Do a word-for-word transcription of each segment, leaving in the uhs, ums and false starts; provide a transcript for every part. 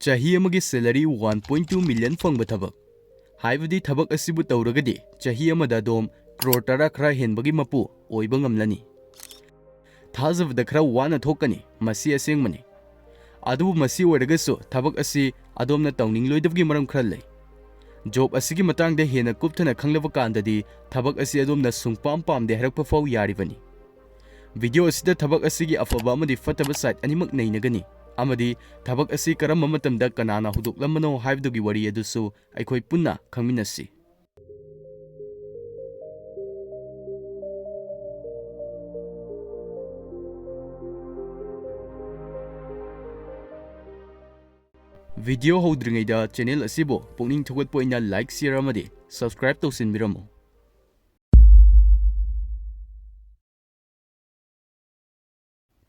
ꯆꯍꯤ ꯑꯃꯒꯤ salary one point two million ꯐꯪꯕ ꯊꯕꯛ, ꯍꯥꯏꯕꯗꯤ ꯊꯕꯛ ꯑꯁꯤꯕꯨ ꯇꯧꯔꯒꯗꯤ ꯆꯍꯤ ꯑꯃꯗ ꯑꯗꯣꯝ ꯀ꯭ꯔꯣꯔ ꯇꯔꯥ ꯈꯔ ꯍꯦꯟꯕꯒꯤ ꯃꯄꯨ ꯑꯣꯏꯕ ꯉꯝꯂꯅꯤ꯫ ꯊꯥꯖꯕꯗ ꯈꯔ ꯋꯥꯅ ꯊꯣꯛꯀꯅꯤ, ꯃꯁꯤ ꯑꯁꯦꯡꯕꯅꯤ꯫ ꯑꯗꯨꯕꯨ ꯃꯁꯤ ꯑꯣꯏꯔꯒꯁꯨ ꯊꯕꯛ ꯑꯁꯤ ꯑꯗꯣꯝꯅ ꯇꯧꯅꯤꯡꯂꯣꯏꯗꯕꯒꯤ ꯃꯔꯝ ꯈꯔ ꯂꯩ꯫ ꯖꯣꯕ ꯑꯁꯤꯒꯤ ꯃꯇꯥꯡꯗ ꯍꯦꯟꯅ ꯀꯨꯞꯊꯅ ꯈꯪꯂꯕ ꯀꯥꯟꯗꯗꯤ ꯊꯕꯛ ꯑꯁꯤ ꯑꯗꯣꯝꯅ ꯁꯨꯡꯄꯥꯝ ꯄꯥꯝꯗꯦ ꯍꯥꯏꯔꯛꯄ ꯐꯥꯎ ꯌꯥꯔꯤꯕꯅꯤ꯫ ꯚꯤꯗꯤꯑꯣ ꯑꯁꯤꯗ ꯊꯕꯛ ꯑꯁꯤꯒꯤ ꯑꯐꯕ ꯑꯃꯗꯤ ꯐꯠꯇꯕ ꯁꯥꯏꯠ ꯑꯅꯤꯃꯛ ꯅꯩꯅꯒꯅꯤ, ꯑꯃꯗꯤ ꯊꯕꯛ ꯑꯁꯤ ꯀꯔꯝꯕ ꯃꯇꯝꯗ ꯀꯅꯥꯅ ꯍꯧꯗꯣꯛꯂꯝꯕꯅꯣ ꯍꯥꯏꯕꯗꯨꯒꯤ ꯋꯥꯔꯤ ꯑꯗꯨꯁꯨ ꯑꯩꯈꯣꯏ ꯄꯨꯟꯅ ꯈꯪꯃꯤꯟꯅꯁꯤ꯫ ꯚꯤꯗꯤꯑꯣ ꯍꯧꯗ꯭ꯔꯤꯉꯩꯗ ꯆꯦꯅꯦꯜ ꯑꯁꯤꯕꯨ ꯄꯨꯛꯅꯤꯡ ꯊꯧꯒꯠꯄ ꯑꯣꯏꯅ like, share ꯑꯃꯗꯤ subscribe ꯇꯧꯁꯤꯟꯕꯤꯔꯝꯃꯨ꯫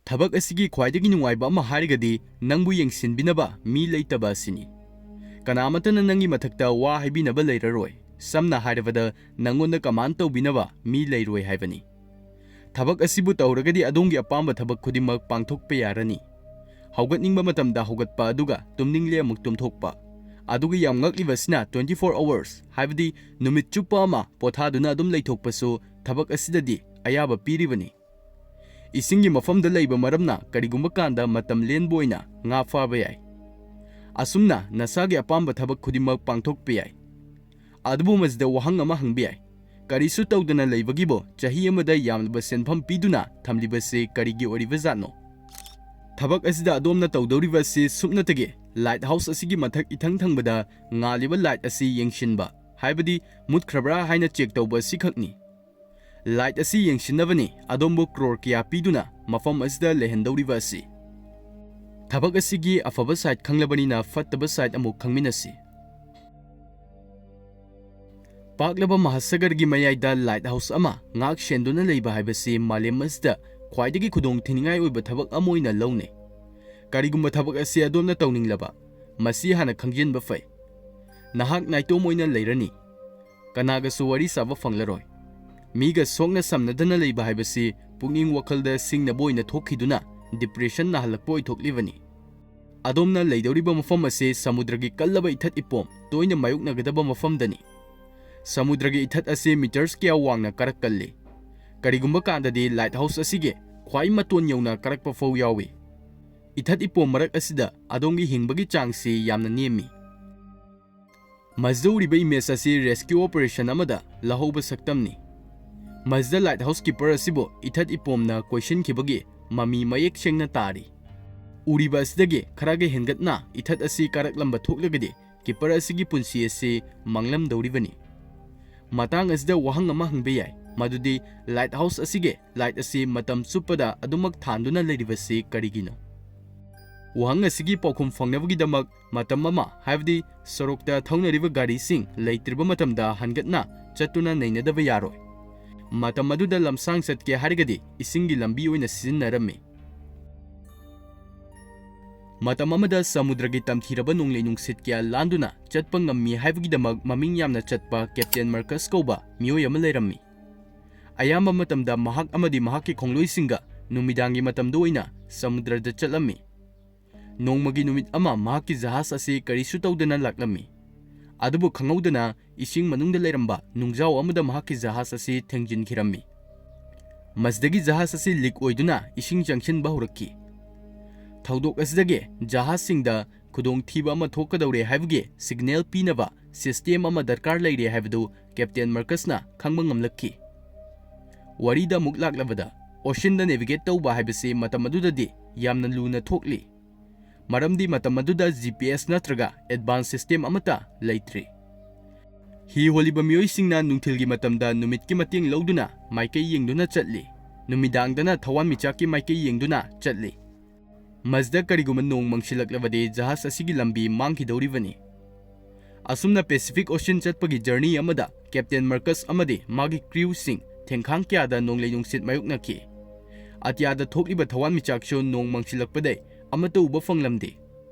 ꯊꯕꯛ ꯑꯁꯤꯒꯤ ꯈ꯭ꯋꯥꯏꯗꯒꯤ ꯅꯨꯡꯉꯥꯏꯕ ꯑꯃ ꯍꯥꯏꯔꯒꯗꯤ ꯅꯪꯕꯨ ꯌꯦꯡꯁꯤꯟꯕꯤꯅꯕ ꯃꯤ ꯂꯩꯇꯕ ꯑꯁꯤꯅꯤ꯫ ꯀꯅꯥꯃꯠꯇꯅ ꯅꯪꯒꯤ ꯃꯊꯛꯇ ꯋꯥ ꯍꯥꯏꯕꯤꯅꯕ ꯂꯩꯔꯔꯣꯏ꯫ ꯁꯝꯅ ꯍꯥꯏꯔꯕꯗ, ꯅꯪꯉꯣꯟꯗ ꯀꯃꯥꯟ ꯇꯧꯕꯤꯅꯕ ꯃꯤ ꯂꯩꯔꯣꯏ ꯍꯥꯏꯕꯅꯤ꯫ ꯊꯕꯛ ꯑꯁꯤꯕꯨ ꯇꯧꯔꯒꯗꯤ ꯑꯗꯣꯝꯒꯤ ꯑꯄꯥꯝꯕ ꯊꯕꯛ ꯈꯨꯗꯤꯡꯃꯛ ꯄꯥꯡꯊꯣꯛꯄ ꯌꯥꯔꯅꯤ꯫ ꯍꯧꯒꯠꯅꯤꯡꯕ ꯃꯇꯝꯗ ꯍꯧꯒꯠꯄ ꯑꯗꯨꯒ ꯇꯨꯝꯅꯤꯡꯂꯦ ꯑꯃꯨꯛ ꯇꯨꯝꯊꯣꯛꯄ꯫ ꯑꯗꯨꯒ ꯌꯥꯝ ꯉꯛꯂꯤꯕꯁꯤꯅ twenty four hours, ꯍꯥꯏꯕꯗꯤ ꯅꯨꯃꯤꯠ ꯆꯨꯞꯄ ꯑꯃ ꯄꯣꯊꯥꯗꯨꯅ ꯑꯗꯨꯝ ꯂꯩꯊꯣꯛꯄꯁꯨ ꯊꯕꯛ ꯑꯁꯤꯗꯗꯤ ꯑꯌꯥꯕ ꯄꯤꯔꯤꯕꯅꯤ꯫ ꯏꯁꯤꯡꯒꯤ ꯃꯐꯝꯗ ꯂꯩꯕ ꯃꯔꯝꯅ ꯀꯔꯤꯒꯨꯝꯕ ꯀꯥꯟꯗ ꯃꯇꯝ ꯂꯦꯟꯕ ꯑꯣꯏꯅ ꯉꯥ ꯐꯥꯕ ꯌꯥꯏ꯫ ꯑꯁꯨꯝꯅ ꯅꯁꯥꯒꯤ ꯑꯄꯥꯝꯕ ꯊꯕꯛ ꯈꯨꯗꯤꯡꯃꯛ ꯄꯥꯡꯊꯣꯛꯄ ꯌꯥꯏ꯫ ꯑꯗꯨꯕꯨ ꯃꯁꯤꯗ ꯋꯥꯍꯪ ꯑꯃ ꯍꯪꯕ ꯌꯥꯏ, ꯀꯔꯤꯁꯨ ꯇꯧꯗꯅ ꯂꯩꯕꯒꯤꯕꯨ ꯆꯍꯤ ꯑꯃꯗ ꯌꯥꯝꯂꯕ ꯁꯦꯟꯐꯝ ꯄꯤꯗꯨꯅ ꯊꯝꯂꯤꯕꯁꯤ ꯀꯔꯤꯒꯤ ꯑꯣꯏꯔꯤꯕꯖꯥꯠꯅꯣ? ꯊꯕꯛ ꯑꯁꯤꯗ ꯑꯗꯣꯝꯅ ꯇꯧꯗꯧꯔꯤꯕ ꯑꯁꯤ ꯁꯨꯞꯅꯇꯒꯤ ꯂꯥꯏꯠ ꯍꯥꯎꯁ ꯑꯁꯤꯒꯤ ꯃꯊꯛ ꯏꯊꯪ ꯊꯪꯕꯗ ꯉꯥꯜꯂꯤꯕ ꯂꯥꯏꯠ ꯑꯁꯤ ꯌꯦꯡꯁꯤꯟꯕ, ꯍꯥꯏꯕꯗꯤ ꯃꯨꯠꯈ꯭ꯔꯕ꯭ꯔꯥ ꯍꯥꯏꯅ ꯆꯦꯛ ꯇꯧꯕ ꯑꯁꯤꯈꯛꯅꯤ꯫ ꯂꯥꯏꯠ ꯑꯁꯤ ꯌꯦꯡꯁꯤꯟꯅꯕꯅꯤ ꯑꯗꯣꯝꯕꯨ ꯀ꯭ꯔꯣꯔ ꯀꯌꯥ ꯄꯤꯗꯨꯅ ꯃꯐꯝ ꯑꯁꯤꯗ ꯂꯩꯍꯟꯗꯧꯔꯤꯕ ꯑꯁꯤ꯫ ꯊꯕꯛ ꯑꯁꯤꯒꯤ ꯑꯐꯕ ꯁꯥꯏꯠ ꯈꯪꯂꯕꯅꯤꯅ ꯐꯠꯇꯕ ꯁꯥꯏꯠ ꯑꯃꯨꯛ ꯈꯪꯃꯤꯟꯅꯁꯤ꯫ ꯄꯥꯛꯂꯕ ꯃꯍꯥꯁꯥꯒꯔꯒꯤ ꯃꯌꯥꯏꯗ ꯂꯥꯏꯠ ꯍꯥꯎꯁ ꯑꯃ ꯉꯥꯛ ꯁꯦꯟꯗꯨꯅ ꯂꯩꯕ ꯍꯥꯏꯕꯁꯤ ꯃꯥꯂꯦꯝ ꯑꯁꯤꯗ ꯈ꯭ꯋꯥꯏꯗꯒꯤ ꯈꯨꯗꯣꯡ ꯊꯤꯅꯤꯡꯉꯥꯏ ꯑꯣꯏꯕ ꯊꯕꯛ ꯑꯃ ꯑꯣꯏꯅ ꯂꯧꯅꯩ꯫ ꯀꯔꯤꯒꯨꯝꯕ ꯊꯕꯛ ꯑꯁꯤ ꯑꯗꯣꯝꯅ ꯇꯧꯅꯤꯡꯂꯕ, ꯃꯁꯤ ꯍꯥꯟꯅ ꯈꯪꯖꯤꯟꯕ ꯐꯩ꯫ ꯅꯍꯥꯛ ꯅꯥꯏꯇꯣꯝ ꯑꯣꯏꯅ ꯂꯩꯔꯅꯤ꯫ ꯀꯅꯥꯒꯁꯨ ꯋꯥꯔꯤ ꯁꯥꯕ ꯐꯪꯂꯔꯣꯏ꯫ ꯃꯤꯒ ꯁꯣꯛꯅ ꯁꯝꯅꯗꯅ ꯂꯩꯕ ꯍꯥꯏꯕꯁꯤ ꯄꯨꯛꯅꯤꯡ ꯋꯥꯈꯜꯗ ꯁꯤꯡꯅꯕ ꯑꯣꯏꯅ ꯊꯣꯛꯈꯤꯗꯨꯅ ꯗꯤꯄ꯭ꯔꯦꯁꯟ ꯅꯥꯍꯜꯂꯛꯄ ꯑꯣꯏꯊꯣꯛꯂꯤꯕꯅꯤ꯫ ꯑꯗꯣꯝꯅ ꯂꯩꯗꯧꯔꯤꯕ ꯃꯐꯝ ꯑꯁꯤ ꯁꯃꯨꯗ꯭ꯔꯒꯤ ꯀꯜꯂꯕ ꯏꯊꯠ ꯏꯄꯣꯝ ꯇꯣꯏꯅ ꯃꯥꯌꯣꯛꯅꯒꯗꯕ ꯃꯐꯝꯗꯅꯤ꯫ ꯁꯃꯨꯗ꯭ꯔꯒꯤ ꯏꯊꯠ ꯑꯁꯤ ꯃꯤꯇꯔꯁ ꯀꯌꯥ ꯋꯥꯡꯅ ꯀꯥꯔꯛꯀꯜꯂꯤ꯫ ꯀꯔꯤꯒꯨꯝꯕ ꯀꯥꯟꯗꯗꯤ ꯂꯥꯏꯠ ꯍꯥꯎꯁ ꯑꯁꯤꯒꯤ ꯈ꯭ꯋꯥꯏ ꯃꯇꯣꯟ ꯌꯧꯅ ꯀꯥꯔꯛꯄ ꯐꯥꯎ ꯌꯥꯎꯏ꯫ ꯏꯊꯠ ꯏꯄꯣꯝ ꯃꯔꯛ ꯑꯁꯤꯗ ꯑꯗꯣꯝꯒꯤ ꯍꯤꯡꯕꯒꯤ ꯆꯥꯡꯁꯤ ꯌꯥꯝꯅ ꯅꯦꯝꯃꯤ꯫ ꯃꯁꯤꯗ ꯎꯔꯤꯕ ꯏꯃꯦꯖ ꯑꯁꯤ ꯔꯦꯁꯀ꯭ꯌꯨ ꯑꯣꯄꯔꯦꯁꯟ ꯑꯃꯗ ꯂꯧꯍꯧꯕ ꯁꯛꯇꯝꯅꯤ꯫ ꯃꯁꯤꯗ ꯂꯥꯏꯠ ꯍꯥꯎꯁ ꯀꯤꯄꯔ ꯑꯁꯤꯕꯨ ꯏꯊꯠ ꯏꯄꯣꯝꯅ ꯀꯣꯏꯁꯤꯟꯈꯤꯕꯒꯤ ꯃꯃꯤ ꯃꯌꯦꯛ ꯁꯦꯡꯅ ꯇꯥꯔꯤ꯫ ꯎꯔꯤꯕ ꯑꯁꯤꯗꯒꯤ ꯈꯔꯒ ꯍꯦꯟꯒꯠꯅ ꯏꯊꯠ ꯑꯁꯤ ꯀꯥꯔꯛꯂꯝꯕ ꯊꯣꯛꯂꯒꯗꯤ ꯀꯤꯄꯔ ꯑꯁꯤꯒꯤ ꯄꯨꯟꯁꯤ ꯑꯁꯤ ꯃꯥꯡꯂꯝꯗꯧꯔꯤꯕꯅꯤ꯫ ꯃꯇꯥꯡ ꯑꯁꯤꯗ ꯋꯥꯍꯪ ꯑꯃ ꯍꯪꯕ ꯌꯥꯏ, ꯃꯗꯨꯗꯤ ꯂꯥꯏꯠ ꯍꯥꯎꯁ ꯑꯁꯤꯒꯤ ꯂꯥꯏꯠ ꯑꯁꯤ ꯃꯇꯝ ꯆꯨꯞꯄꯗ ꯑꯗꯨꯃꯛ ꯊꯥꯟꯗꯨꯅ ꯂꯩꯔꯤꯕꯁꯤ ꯀꯔꯤꯒꯤꯅꯣ? ꯋꯥꯍꯪ ꯑꯁꯤꯒꯤ ꯄꯥꯎꯈꯨꯝ ꯐꯪꯅꯕꯒꯤꯗꯃꯛ ꯃꯇꯝ ꯑꯃ, ꯍꯥꯏꯕꯗꯤ ꯁꯣꯔꯣꯛꯇ ꯊꯧꯅꯔꯤꯕ ꯒꯥꯔꯤꯁꯤꯡ ꯂꯩꯇ꯭ꯔꯤꯕ ꯃꯇꯝꯗ ꯍꯟꯒꯠꯅ ꯆꯠꯇꯨꯅ ꯅꯩꯅꯗꯕ ꯌꯥꯔꯣꯏ꯫ ꯃꯇꯝ ꯑꯗꯨꯗ ꯂꯝꯁꯥꯡ ꯆꯠꯀꯦ ꯍꯥꯏꯔꯒꯗꯤ ꯏꯁꯤꯡꯒꯤ ꯂꯝꯕꯤ ꯑꯣꯏꯅ ꯁꯤꯖꯤꯟꯅꯔꯝꯃꯤ꯫ ꯃꯇꯝ ꯑꯃꯗ ꯁꯃꯨꯗ꯭ꯔꯒꯤ ꯇꯝꯊꯤꯔꯕ ꯅꯣꯡꯂꯩ ꯅꯨꯡꯁꯤꯠ ꯀꯌꯥ ꯂꯥꯟꯗꯨꯅ ꯆꯠꯄ ꯉꯝꯃꯤ ꯍꯥꯏꯕꯒꯤꯗꯃꯛ ꯃꯃꯤꯡ ꯌꯥꯝꯅ ꯆꯠꯄ ꯀꯦꯞꯇꯦꯟ ꯃꯥꯔꯀꯁ ꯀꯧꯕ ꯃꯤꯑꯣꯏ ꯑꯃ ꯂꯩꯔꯝꯃꯤ꯫ ꯑꯌꯥꯝꯕ ꯃꯇꯝꯗ ꯃꯍꯥꯛ ꯑꯃꯗꯤ ꯃꯍꯥꯛꯀꯤ ꯈꯣꯡꯂꯣꯏꯁꯤꯡꯒ ꯅꯨꯃꯤꯗꯥꯡꯒꯤ ꯃꯇꯝꯗ ꯑꯣꯏꯅ ꯁꯃꯨꯗ꯭ꯔꯗ ꯆꯠꯂꯝꯃꯤ꯫ ꯅꯣꯡꯃꯒꯤ ꯅꯨꯃꯤꯠ ꯑꯃ ꯃꯍꯥꯛꯀꯤ ꯖꯍꯥꯖ ꯑꯁꯤ ꯀꯔꯤꯁꯨ ꯇꯧꯗꯅ ꯂꯥꯛꯂꯝꯃꯤ꯫ ꯑꯗꯨꯕꯨ ꯈꯪꯍꯧꯗꯅ ꯏꯁꯤꯡ ꯃꯅꯨꯡꯗ ꯂꯩꯔꯝꯕ ꯅꯨꯡꯖꯥꯎ ꯑꯃꯗ ꯃꯍꯥꯛꯀꯤ ꯖꯍꯥꯖ ꯑꯁꯤ ꯊꯦꯡꯖꯤꯟꯈꯤꯔꯝꯃꯤ꯫ ꯃꯁꯤꯗꯒꯤ ꯖꯍꯥꯖ ꯑꯁꯤ ꯂꯤꯛ ꯑꯣꯏꯗꯨꯅ ꯏꯁꯤꯡ ꯆꯪꯁꯤꯟꯕ ꯍꯧꯔꯛꯈꯤ꯫ ꯊꯧꯗꯣꯛ ꯑꯁꯤꯗꯒꯤ ꯖꯍꯥꯖꯁꯤꯡꯗ ꯈꯨꯗꯣꯡꯊꯤꯕ ꯑꯃ ꯊꯣꯛꯀꯗꯧꯔꯦ ꯍꯥꯏꯕꯒꯤ ꯁꯤꯒꯅꯦꯜ ꯄꯤꯅꯕ ꯁꯤꯁꯇꯦꯝ ꯑꯃ ꯗꯔꯀꯥꯔ ꯂꯩꯔꯦ ꯍꯥꯏꯕꯗꯨ ꯀꯦꯞꯇꯦꯟ ꯃꯥꯔꯀꯁꯅ ꯈꯪꯕ ꯉꯝꯂꯛꯈꯤ꯫ ꯋꯥꯔꯤꯗ ꯑꯃꯨꯛ ꯂꯥꯛꯂꯕꯗ, ꯑꯣꯁꯤꯟꯗ ꯅꯦꯚꯤꯒꯦꯠ ꯇꯧꯕ ꯍꯥꯏꯕꯁꯤ ꯃꯇꯝ ꯑꯗꯨꯗꯗꯤ ꯌꯥꯝꯅ ꯂꯨꯅ ꯊꯣꯛꯂꯤ, ꯃꯔꯝꯗꯤ ꯃꯇꯝ ꯑꯗꯨꯗ ꯖꯤ ꯄꯤ ꯑꯦꯁ ꯅꯠꯇ꯭ꯔꯒ ꯑꯦꯗꯚꯥꯟꯁ ꯁꯤꯁꯇꯦꯝ ꯑꯃꯠꯇ ꯂꯩꯇ꯭ꯔꯤ꯫ ꯍꯤ ꯍꯣꯜꯂꯤꯕ ꯃꯤꯑꯣꯏꯁꯤꯡꯅ ꯅꯨꯡꯊꯤꯜꯒꯤ ꯃꯇꯝꯗ ꯅꯨꯃꯤꯠꯀꯤ ꯃꯇꯦꯡ ꯂꯧꯗꯨꯅ ꯃꯥꯏꯀꯩ ꯌꯦꯡꯗꯨꯅ ꯆꯠꯂꯤ, ꯅꯨꯃꯤꯗꯥꯡꯗꯅ ꯊꯋꯥꯟꯃꯤꯆꯥꯛꯀꯤ ꯃꯥꯏꯀꯩ ꯌꯦꯡꯗꯨꯅ ꯆꯠꯂꯤ꯫ ꯃꯁꯤꯗ ꯀꯔꯤꯒꯨꯝꯕ ꯅꯣꯡ ꯃꯪꯁꯤꯜꯂꯛꯂꯕꯗꯤ ꯖꯍꯥꯖ ꯑꯁꯤꯒꯤ ꯂꯝꯕꯤ ꯃꯥꯡꯈꯤꯗꯧꯔꯤꯕꯅꯤ꯫ ꯑꯁꯨꯝꯅ ꯄꯦꯁꯤꯐꯤꯛ ꯑꯣꯁꯤꯟ ꯆꯠꯄꯒꯤ ꯖꯔꯅꯤ ꯑꯃꯗ ꯀꯦꯞꯇꯦꯟ ꯃꯥꯔꯀꯁ ꯑꯃꯗꯤ ꯃꯥꯒꯤ ꯀ꯭ꯔꯤꯎꯁꯤꯡ ꯊꯦꯡꯈꯥꯡ ꯀꯌꯥꯗ ꯅꯣꯡꯂꯩ ꯅꯨꯡꯁꯤꯠ ꯃꯥꯌꯣꯛꯅꯈꯤ꯫ ꯑꯇꯤꯌꯥꯗ ꯊꯣꯛꯂꯤꯕ ꯊꯋꯥꯟꯃꯤꯆꯥꯛꯁꯨ ꯅꯣꯡ ꯃꯪꯁꯤꯜꯂꯛꯄꯗꯩ ꯑꯃꯠꯇ ꯎꯕ ꯐꯪꯂꯝꯗꯦ꯫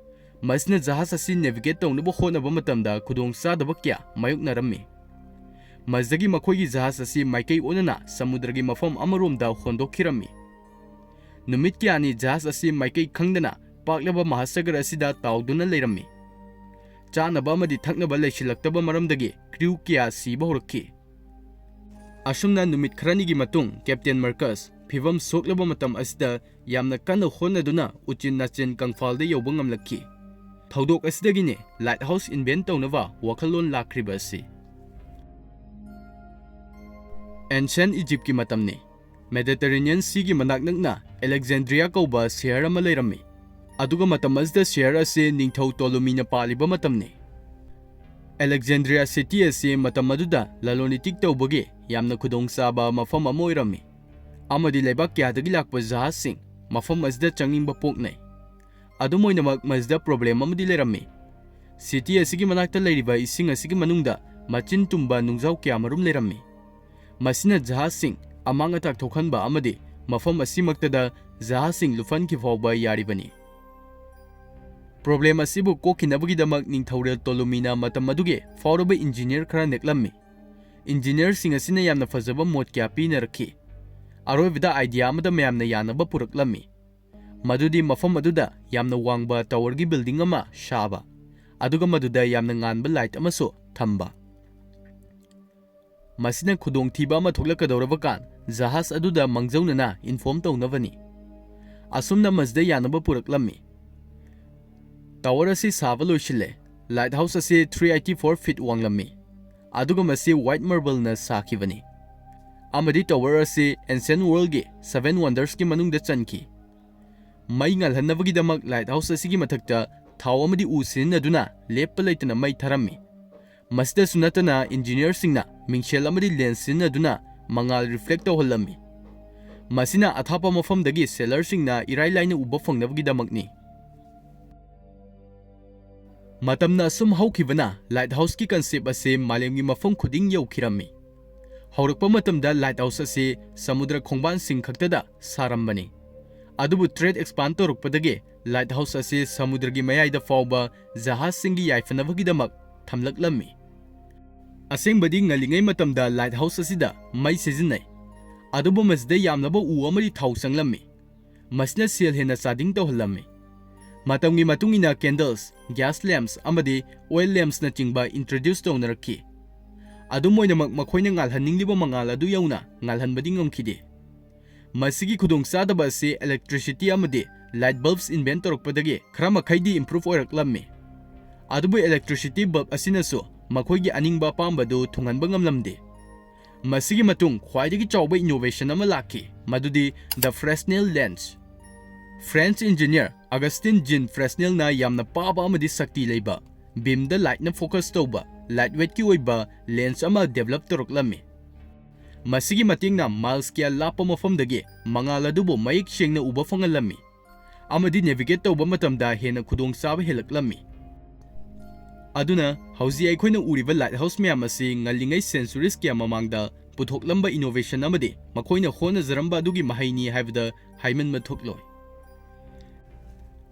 ꯃꯁꯤꯅ ꯖꯍꯥꯖ ꯑꯁꯤ ꯅꯦꯚꯤꯒꯦꯠ ꯇꯧꯅꯕ ꯍꯣꯠꯅꯕ ꯃꯇꯝꯗ ꯈꯨꯗꯣꯡꯆꯥꯗꯕ ꯀꯌꯥ ꯃꯥꯌꯣꯛꯅꯔꯝꯃꯤ꯫ ꯃꯁꯤꯗꯒꯤ ꯃꯈꯣꯏꯒꯤ ꯖꯍꯥꯖ ꯑꯁꯤ ꯃꯥꯏꯀꯩ ꯑꯣꯟꯅꯅ ꯁꯃꯨꯗ꯭ꯔꯒꯤ ꯃꯐꯝ ꯑꯃꯔꯣꯝꯗ ꯍꯣꯟꯗꯣꯛꯈꯤꯔꯝꯃꯤ꯫ ꯅꯨꯃꯤꯠ ꯀꯌꯥꯅꯤ ꯖꯍꯥꯖ ꯑꯁꯤ ꯃꯥꯏꯀꯩ ꯈꯪꯗꯅ ꯄꯥꯛꯂꯕ ꯃꯍꯥꯁꯥꯒꯔ ꯑꯁꯤꯗ ꯇꯥꯎꯗꯨꯅ ꯂꯩꯔꯝꯃꯤ꯫ ꯆꯥꯅꯕ ꯑꯃꯗꯤ ꯊꯛꯅꯕ ꯂꯩꯁꯤꯜꯂꯛꯇꯕ ꯃꯔꯝꯗꯒꯤ crew ꯀꯌꯥ ꯁꯤꯕ ꯍꯧꯔꯛꯈꯤ꯫ ꯑꯁꯨꯝꯅ ꯅꯨꯃꯤꯠ ꯈꯔꯅꯤꯒꯤ ꯃꯇꯨꯡ ꯀꯦꯞꯇꯦꯟ ꯃꯥꯔꯀꯁ ꯐꯤꯚꯝ ꯁꯣꯛꯂꯕ ꯃꯇꯝ ꯑꯁꯤꯗ ꯌꯥꯝꯅ ꯀꯟꯅ ꯍꯣꯠꯅꯗꯨꯅ ꯎꯆꯤꯟ ꯅꯥꯆꯤꯟ ꯀꯪꯐꯥꯜꯗ ꯌꯧꯕ ꯉꯝꯂꯛꯈꯤ꯫ ꯊꯧꯗꯣꯛ ꯑꯁꯤꯗꯒꯤꯅꯤ ꯂꯥꯏꯠ ꯍꯥꯎꯁ invent ꯇꯧꯅꯕ ꯋꯥꯈꯜꯂꯣꯟ ꯂꯥꯛꯈ꯭ꯔꯤꯕ ꯑꯁꯤ꯫ Ancient Egyptꯀꯤ ꯃꯇꯝꯅꯤ꯫ Mediterranean Seaꯒꯤ ꯃꯅꯥꯛ ꯅꯛꯅ ꯑꯂꯦꯛꯖꯦꯟꯗ꯭ꯔꯤꯌꯥ ꯀꯧꯕ ꯁꯍꯔ ꯑꯃ ꯂꯩꯔꯝꯃꯤ꯫ ꯑꯗꯨꯒ ꯃꯇꯝ ꯑꯁꯤꯗ ꯁꯍꯔ ꯑꯁꯤ ꯅꯤꯡꯊꯧ ꯇꯣꯂꯣꯃꯤꯅ ꯄꯥꯜꯂꯤꯕ ꯃꯇꯝꯅꯤ꯫ ꯑꯂꯦꯛꯖꯦꯟꯗ꯭ꯔꯤꯌꯥ city ꯑꯁꯤ ꯃꯇꯝ ꯑꯗꯨꯗ ꯂꯂꯣꯟ ꯏꯇꯤꯛ ꯇꯧꯕꯒꯤ ꯌꯥꯝꯅ ꯈꯨꯗꯣꯡꯆꯥꯕ ꯃꯐꯝ ꯑꯃ ꯑꯣꯏꯔꯝꯃꯤ, ꯑꯃꯗꯤ ꯂꯩꯕꯥꯛ ꯀꯌꯥꯗꯒꯤ ꯂꯥꯛꯄ ꯖꯍꯥꯖꯁꯤꯡ ꯃꯐꯝ ꯑꯁꯤꯗ ꯆꯪꯅꯤꯡꯕ ꯄꯣꯛꯅꯩ꯫ ꯑꯗꯨꯝ ꯑꯣꯏꯅꯃꯛ, ꯃꯁꯤꯗ problem ꯑꯃꯗꯤ ꯂꯩꯔꯝꯃꯤ꯫ City ꯑꯁꯤꯒꯤ ꯃꯅꯥꯛꯇ ꯂꯩꯔꯤꯕ ꯏꯁꯤꯡ ꯑꯁꯤꯒꯤ ꯃꯅꯨꯡꯗ ꯃꯆꯤꯟ ꯇꯨꯝꯕ ꯅꯨꯡꯖꯥꯎ ꯀꯌꯥꯃꯔꯨꯝ ꯂꯩꯔꯝꯃꯤ꯫ ꯃꯁꯤꯅ ꯖꯍꯥꯖꯁꯤꯡ ꯑꯃꯥꯡ ꯑꯇꯥ ꯊꯣꯛꯍꯟꯕ ꯑꯃꯗꯤ ꯃꯐꯝ ꯑꯁꯤꯃꯛꯇꯗ ꯖꯍꯥꯖꯁꯤꯡ ꯂꯨꯞꯍꯟꯈꯤ ꯐꯥꯎꯕ ꯌꯥꯔꯤꯕꯅꯤ꯫ Problem ꯑꯁꯤꯕꯨ ꯀꯣꯛꯈꯤꯅꯕꯒꯤꯗꯃꯛ ꯅꯤꯡꯊꯧꯔꯦꯜ ꯇꯣꯂꯨꯃꯤꯅ ꯃꯇꯝ ꯑꯗꯨꯒꯤ ꯐꯥꯎꯔꯕ engineer ꯈꯔ ꯅꯦꯛꯂꯝꯃꯤ꯫ Engineerꯁꯤꯡ ꯑꯁꯤꯅ ꯌꯥꯝꯅ ꯐꯖꯕ ꯃꯣꯠ ꯀꯌꯥ ꯄꯤꯅꯔꯛꯈꯤ꯫ ꯑꯔꯣꯏꯕꯗ idea ꯑꯃꯗ ꯃꯌꯥꯝꯅ ꯌꯥꯅꯕ ꯄꯨꯔꯛꯂꯝꯃꯤ, ꯃꯗꯨꯗꯤ ꯃꯐꯝ ꯑꯗꯨꯗ ꯌꯥꯝꯅ ꯋꯥꯡꯕ towerꯒꯤ building ꯑꯃ ꯁꯥꯕ, ꯑꯗꯨꯒ ꯃꯗꯨꯗ ꯌꯥꯝꯅ ꯉꯥꯟꯕ light ꯑꯃꯁꯨ ꯊꯝꯕ꯫ ꯃꯁꯤꯅ ꯈꯨꯗꯣꯡꯊꯤꯕ ꯑꯃ ꯊꯣꯛꯂꯛꯀꯗꯧꯔꯕ ꯀꯥꯟ ꯖꯍꯥꯖ ꯑꯗꯨꯗ ꯃꯥꯡꯖꯧꯅꯅ inform ꯇꯧꯅꯕꯅꯤ꯫ ꯑꯁꯨꯝꯅ ꯃꯁꯤꯗ ꯌꯥꯅꯕ ꯄꯨꯔꯛꯂꯝꯃꯤ꯫ Tower ꯑꯁꯤ ꯁꯥꯕ ꯂꯣꯏꯁꯤꯜꯂꯦ꯫ Light house ꯑꯁꯤ three eighty four feet ꯋꯥꯡꯂꯝꯃꯤ, ꯑꯗꯨꯒ ꯃꯁꯤ white marbleꯅ ꯁꯥꯈꯤꯕꯅꯤ, ꯑꯃꯗꯤ tower ꯑꯁꯤ ancient worldꯒꯤ seven wondersꯀꯤ ꯃꯅꯨꯡꯗ ꯆꯟꯈꯤ꯫ ꯃꯩ ꯉꯥꯜꯍꯟꯅꯕꯒꯤꯗꯃꯛ light house ꯑꯁꯤꯒꯤ ꯃꯊꯛꯇ ꯊꯥꯎ ꯑꯃꯗꯤ ꯎ ꯁꯤꯖꯤꯟꯅꯗꯨꯅ ꯂꯦꯞꯄ ꯂꯩꯇꯅ ꯃꯩ ꯊꯥꯔꯝꯃꯤ꯫ ꯃꯁꯤꯗꯁꯨ ꯅꯠꯇꯅ, engineerꯁꯤꯡꯅ ꯃꯤꯡꯁꯦꯜ ꯑꯃꯗꯤ lens ꯁꯤꯖꯤꯟꯅꯗꯨꯅ ꯃꯉꯥꯜ reflect ꯇꯧꯍꯜꯂꯝꯃꯤ꯫ ꯃꯁꯤꯅ ꯑꯊꯥꯞꯄ ꯃꯐꯝꯗꯒꯤ sailorꯁꯤꯡꯅ ꯏꯔꯥꯏ ꯂꯥꯏꯅ ꯎꯕ ꯐꯪꯅꯕꯒꯤꯗꯃꯛꯅꯤ꯫ ꯃꯇꯝꯅ ꯑꯁꯨꯝ ꯍꯧꯈꯤꯕꯅ light houseꯀꯤ concept ꯑꯁꯤ ꯃꯥꯂꯦꯝꯒꯤ ꯃꯐꯝ ꯈꯨꯗꯤꯡ ꯌꯧꯈꯤꯔꯝꯃꯤ꯫ ꯍꯧꯔꯛꯄ ꯃꯇꯝꯗ light house ꯑꯁꯤ ꯁꯃꯨꯗ꯭ꯔ ꯈꯣꯡꯕꯥꯟꯁꯤꯡ ꯈꯛꯇꯗ ꯁꯥꯔꯝꯕꯅꯤ꯫ ꯑꯗꯨꯕꯨ trade expand ꯇꯧꯔꯛꯄꯗꯒꯤ light house ꯑꯁꯤ ꯁꯃꯨꯗ꯭ꯔꯒꯤ ꯃꯌꯥꯏꯗ ꯐꯥꯎꯕ ꯖꯍꯥꯖꯁꯤꯡꯒꯤ ꯌꯥꯏꯐꯅꯕꯒꯤꯗꯃꯛ ꯊꯝꯂꯛꯂꯝꯃꯤ꯫ ꯑꯁꯦꯡꯕꯗꯤ ꯉꯜꯂꯤꯉꯩ ꯃꯇꯝꯗ light house ꯑꯁꯤꯗ ꯃꯩ ꯁꯤꯖꯤꯟꯅꯩ, ꯑꯗꯨꯕꯨ ꯃꯁꯤꯗ ꯌꯥꯝꯂꯕ ꯎ ꯑꯃꯗꯤ ꯊꯥꯎ ꯆꯪꯂꯝꯃꯤ꯫ ꯃꯁꯤꯅ ꯁꯦꯜ ꯍꯦꯟꯅ ꯆꯥꯗꯤꯡ ꯇꯧꯍꯜꯂꯝꯃꯤ꯫ ꯃꯇꯝꯒꯤ ꯃꯇꯨꯡ ꯏꯟꯅ candles, gas lamps ꯑꯃꯗꯤ oil lamps ꯅꯆꯤꯡꯕ introduce ꯇꯧꯅꯔꯛꯈꯤ꯫ ꯑꯗꯨꯝ ꯑꯣꯏꯅꯃꯛ, ꯃꯈꯣꯏꯅ ꯉꯥꯜꯍꯟꯅꯤꯡꯂꯤꯕ ꯃꯉꯥꯜ ꯑꯗꯨ ꯌꯧꯅ ꯉꯥꯜꯍꯟꯕꯗꯤ ꯉꯝꯈꯤꯗꯦ꯫ ꯃꯁꯤꯒꯤ ꯈꯨꯗꯣꯡꯆꯥꯗꯕ ꯑꯁꯤ electricity ꯑꯃꯗꯤ light bulbs invent ꯇꯧꯔꯛꯄꯗꯒꯤ ꯈꯔ ꯃꯈꯩꯗꯤ improve ꯑꯣꯏꯔꯛꯂꯝꯃꯤ꯫ ꯑꯗꯨꯕꯨ electricity bulb ꯑꯁꯤꯅꯁꯨ ꯃꯈꯣꯏꯒꯤ ꯑꯅꯤꯡꯕ ꯑꯄꯥꯝꯕꯗꯨ ꯊꯨꯡꯍꯟꯕ ꯉꯝꯂꯝꯗꯦ꯫ ꯃꯁꯤꯒꯤ ꯃꯇꯨꯡ ꯈ꯭ꯋꯥꯏꯗꯒꯤ ꯆꯥꯎꯕ innovation ꯑꯃ ꯂꯥꯛꯈꯤ, ꯃꯗꯨꯗꯤ the Fresnel lens꯫ French engineer Augustin Jean Fresnelꯅ ꯌꯥꯝꯅ ꯄꯥꯕ ꯑꯃꯗꯤ ꯁꯛꯇꯤ ꯂꯩꯕ, beamꯗ lightꯅ focus ꯇꯧꯕ, light weightꯀꯤ ꯑꯣꯏꯕ lens ꯑꯃ develop ꯇꯧꯔꯛꯂꯝꯃꯤ꯫ ꯃꯁꯤꯒꯤ ꯃꯇꯦꯡꯅ miles ꯀꯌꯥ ꯂꯥꯞꯄ ꯃꯐꯝꯗꯒꯤ ꯃꯉꯥꯜ ꯑꯗꯨꯕꯨ ꯃꯌꯦꯛ ꯁꯦꯡꯅ ꯎꯕ ꯐꯪꯍꯜꯂꯝꯃꯤ ꯑꯃꯗꯤ navigate ꯇꯧꯕ ꯃꯇꯝꯗ ꯍꯦꯟꯅ ꯈꯨꯗꯣꯡꯆꯥꯕ ꯍꯦꯜꯂꯛꯂꯝꯃꯤ꯫ ꯑꯗꯨꯅ ꯍꯧꯖꯤꯛ ꯑꯩꯈꯣꯏꯅ ꯎꯔꯤꯕ lighthouse ꯃꯌꯥꯝ ꯑꯁꯤ ꯉꯜꯂꯤꯉꯩ centuries ꯀꯌꯥ ꯃꯃꯥꯡꯗ ꯄꯨꯊꯣꯛꯂꯝꯕ innovation ꯑꯃꯗꯤ ꯃꯈꯣꯏꯅ ꯍꯣꯠꯅꯖꯔꯝꯕ ꯑꯗꯨꯒꯤ ꯃꯍꯩꯅꯤ ꯍꯥꯏꯕꯗ ꯍꯥꯏꯃꯟꯕ ꯊꯣꯛꯂꯣꯏ꯫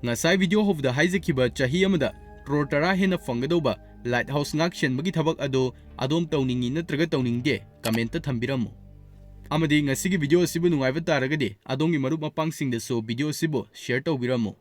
ꯉꯁꯥꯏ video ꯍꯧꯕꯗ ꯍꯥꯏꯖꯈꯤꯕ ꯆꯍꯤ ꯑꯃꯗ crore ꯇꯔꯥ ꯍꯦꯟꯅ ꯐꯪꯒꯗꯧꯕ lighthouse ꯉꯥꯛ ꯁꯦꯟꯕꯒꯤ ꯊꯕꯛ ꯑꯗꯨ ꯑꯗꯣꯝ ꯇꯧꯅꯤꯡꯉꯤ ꯅꯠꯇ꯭ꯔꯒ ꯇꯧꯅꯤꯡꯗꯦ commentꯇ ꯊꯝꯕꯤꯔꯝꯃꯨ꯫ ꯑꯃꯗꯤ ꯉꯁꯤꯒꯤ video ꯑꯁꯤꯕꯨ ꯅꯨꯡꯉꯥꯏꯕ ꯇꯥꯔꯒꯗꯤ ꯑꯗꯣꯝꯒꯤ ꯃꯔꯨꯞ ꯃꯄꯥꯡꯁꯤꯡꯗꯁꯨ video ꯑꯁꯤꯕꯨ share ꯇꯧꯕꯤꯔꯝꯃꯨ꯫